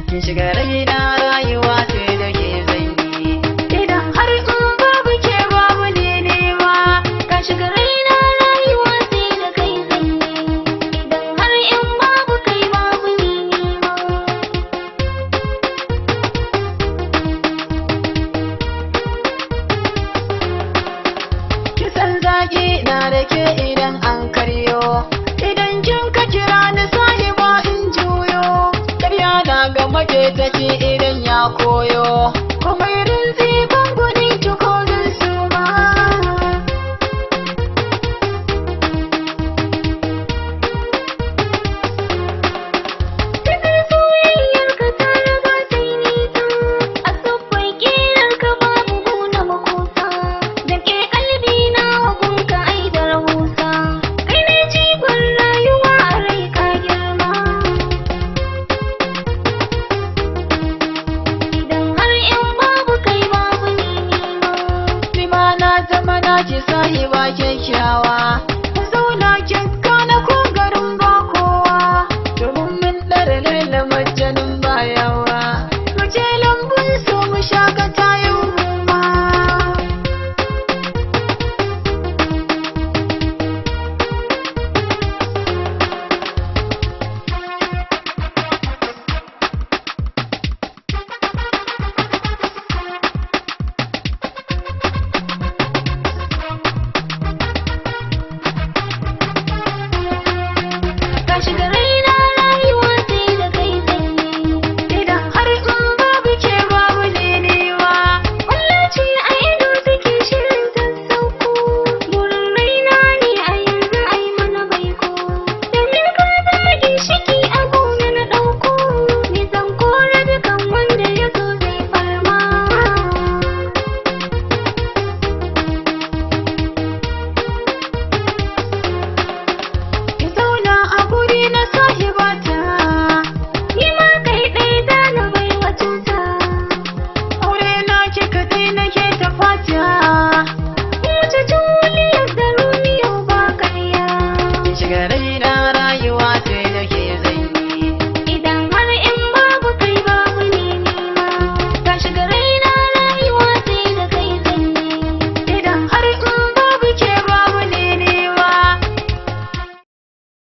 Kin shiga raina, rayuwa sai da ke zanyi. Idan har in babu ke, babu ne nema. Ka shiga raina, rayuwa sai da kai zanyi. Idan har in babu kai, babu ni nema. Kisan zaki na da ke idan an karyo. Idan kin ka kira ni sahiba in juyo. Karya na ga maketaci idan ya koyo. Kuma rinzi ban gudun ki ko zan suma. Tafiyar soyayyar ka ta riga ta yi nisa, a siffar ƙirar ka babu guna makusa. Da ke kalbi na hagunka ai da rahusa, kai ne jigon rayuwa a rai ka girma. Idan har in babu kai, babu ni nima. Ni ma na zama naki sahiba kyakkyawa.